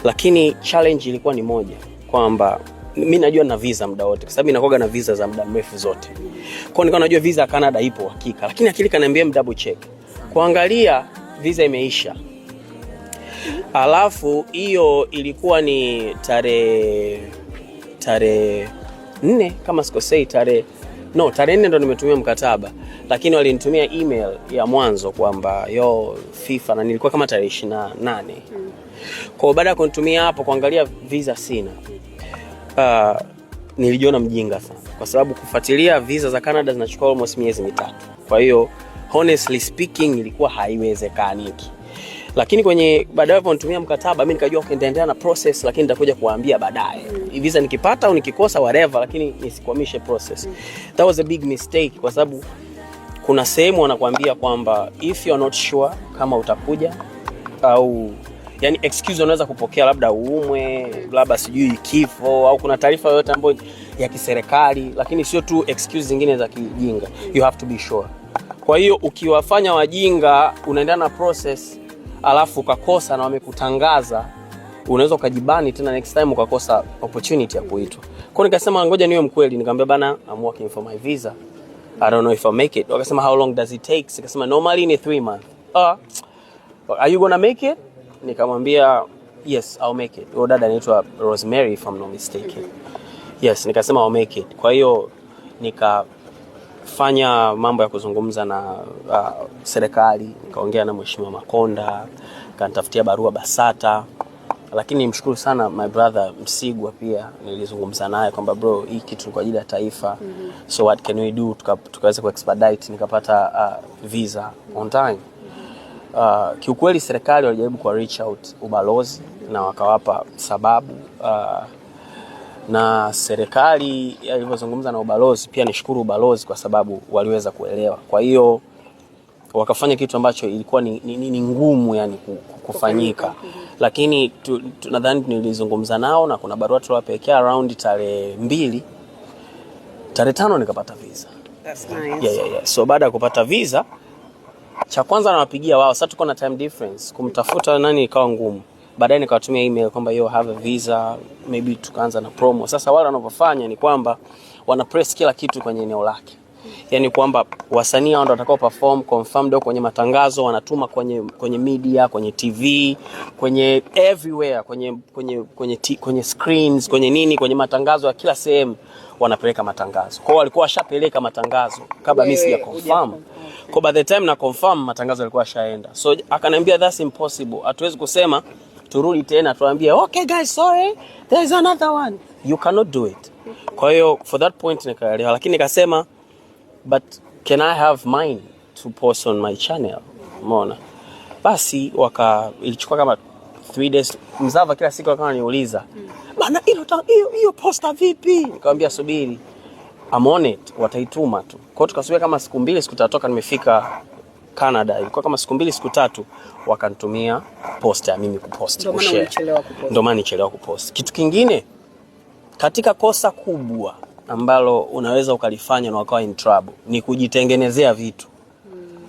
Lakini challenge ilikuwa ni moja, kwamba mi najua na visa muda wote, kwa sababu inakuwa na visa za muda mrefu zote. Kwa hiyo nikawa najua visa ya Canada ipo hakika, lakini akili kaniambia double check, kuangalia visa imeisha. Alafu hiyo ilikuwa ni tarehe 4 kama sikosei, tarehe, no, tarehe 4 ndo nimetumia mkataba, lakini walinitumia email ya mwanzo kwamba yo FIFA na nilikuwa kama tarehe 28. Kwa baada ya kunitumia hapo, kuangalia visa sina. Nilijiona mjinga sana kwa sababu kufuatilia visa za Canada zinachukua almost miezi 3. Kwa hiyo honestly speaking ilikuwa haiwezekaniki. Lakini kwenye baadaye waliponitumia mkataba, mimi nikajua okay, nitaendelea na process, lakini nitakuja kuwaambia baadaye visa nikipata au nikikosa, whatever, lakini nisikwamishe process. That was a big mistake kwa sababu kuna sehemu wanakuambia kwamba if you are not sure kama utakuja au, yani, excuse unaweza kupokea labda uumwe, labda sijui kifo au kuna taarifa yoyote ambayo ya kiserikali, lakini sio tu excuse zingine za kijinga. You have to be sure. Kwa hiyo ukiwafanya wajinga, unaendelea na process alafu ukakosa na wamekutangaza, unaweza ukajibani tena next time ukakosa opportunity ya kuitwa. Kwa hiyo nikasema ngoja niwe mkweli, nikamwambia, "Bana, I'm working for my visa. I don't know if I'll make it." Wakasema, "How long does it take?" Nikasema normally ni 3 months. "Ah, are you gonna make it?" Nikamwambia, "Yes, I'll make it." Huyo dada anaitwa Rosemary if I'm not mistaken. Yes, nikasema I'll make it. Kwa hiyo nikafanya mambo ya kuzungumza na serikali, nikaongea na Mheshimiwa Makonda, kanitafutia barua BASATA. Lakini nimshukuru sana my brother Msigwa, pia nilizungumza naye kwamba bro, hii kitu ni kwa ajili ya taifa. So what can we do? Tukaweza ku expedite nikapata visa on time. Kiukweli serikali walijaribu kwa reach out ubalozi na wakawapa sababu, na serikali ilivyozungumza na ubalozi, pia nishukuru ubalozi kwa sababu waliweza kuelewa. Kwa hiyo wakafanya kitu ambacho ilikuwa ni ngumu yani kufanyika, lakini nadhani nilizungumza nao na kuna barua tuliwapelekea around tarehe 2, tarehe 5 nikapata visa. That's nice. Yeah. So baada ya kupata visa, cha kwanza nawapigia wao. Sasa tuko na time difference, kumtafuta nani ikawa ngumu. Baadaye nikawatumia email kwamba yo, have a visa, maybe tukaanza na promo. Sasa wale wanavyofanya ni kwamba wana press kila kitu kwenye eneo lake, yaani kwamba wasanii hao ndo watakao perform confirmed kwenye matangazo, wanatuma kwenye media, kwenye TV, kwenye everywhere, kwenye screens, kwenye nini, kwenye matangazo ya kila sehemu wanapeleka matangazo. Kwa hiyo walikuwa washapeleka matangazo kabla mimi sija Wewe confirm. huja. Kwa by the time na confirm, matangazo yalikuwa yashaenda. So akaniambia that's impossible. Hatuwezi kusema turudi tena tuambie, "Okay guys, sorry, there is another one." You cannot do it. Kwa hiyo for that point nikaelewa, lakini nikasema, "But can I have mine to post on my channel?" Umeona? Basi waka ilichukua kama 3 days. Mzava kila siku akawa ananiuliza, "Bana, hiyo hiyo poster vipi?" Nikamwambia subiri. I'm on it, wataituma tu. Kwa hiyo tukasubiri kama siku 2, siku 3 toka nimefika Canada, ilikuwa kama siku 2, siku 3, wakanitumia poster ya mimi kupost, Ndio maana kushare. ulichelewa kupost. Ndio maana nilichelewa kupost. Kitu kingine, katika kosa kubwa ambalo unaweza ukalifanya na ukawa in trouble ni kujitengenezea vitu.